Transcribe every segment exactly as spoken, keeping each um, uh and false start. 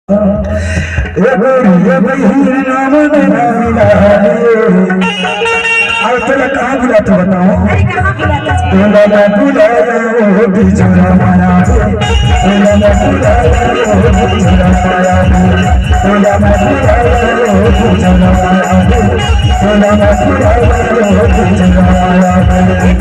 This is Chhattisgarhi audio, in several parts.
ए गोरी, ए बहिन, नाम ना मिला रे। अरे तोला कहाँ बुलात हे बताओ? अरे कहाँ बुलात हे? तोला ना बुलाया ओ बिछड़ा माया रे। तोला ना बुलाया ओ बिछड़ा माया रे। तोला ना बुलाया ओ बिछड़ा माया रे। तोला ना बुलाया ओ बिछड़ा माया रे।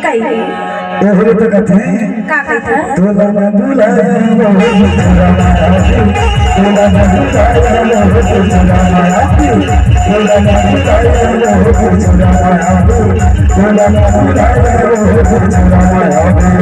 कई? एहरे तो कथे। का कथे? तोला ना बुलाया ओ बिछड़ा माया रे। तोला ना बुलाया ओ बिछड़ा माया रे। तोला ना बुलाया ओ बिछड़ा माया रे। तोला ना बुलाया ओ बिछड़ा माया रे।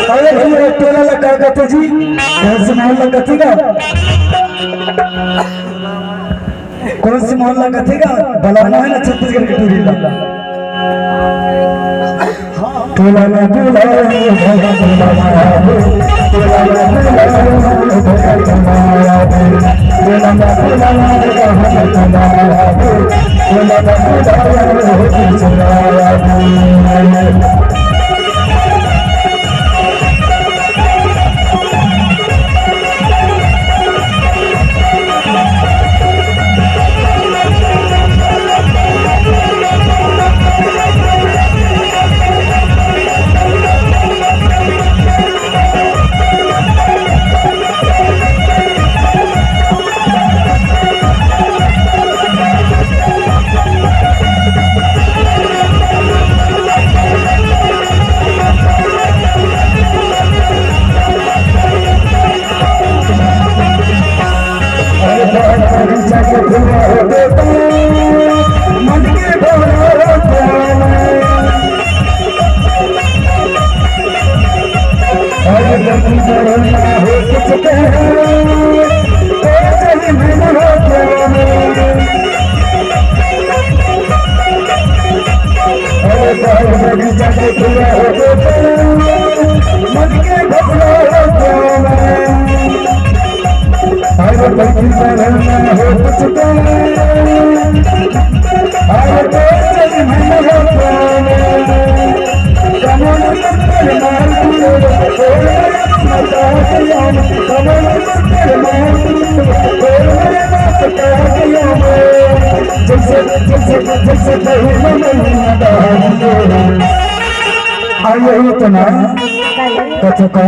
अरे भैया, टोला ला का कथे जी? कौन से मोहल्ला कथे का? कौन से मोहल्ला कथे का? बलौना है ना छत्तीसगढ़ के टूरी ला। टोला में बुलाओ, टोला में बुलाओ, टोला में बुलाओ, टोला में बुलाओ। अरे यही तो ना। कथका,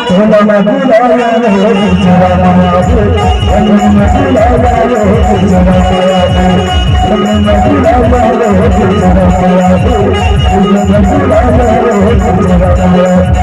तोला ना बुलाया रे बिछड़ा माया रे, तोला ना बुलाया रे बिछड़ा माया रे, तोला ना बुलाया रे बिछड़ा माया रे, तोला ना बुलाया रे बिछड़ा माया रे।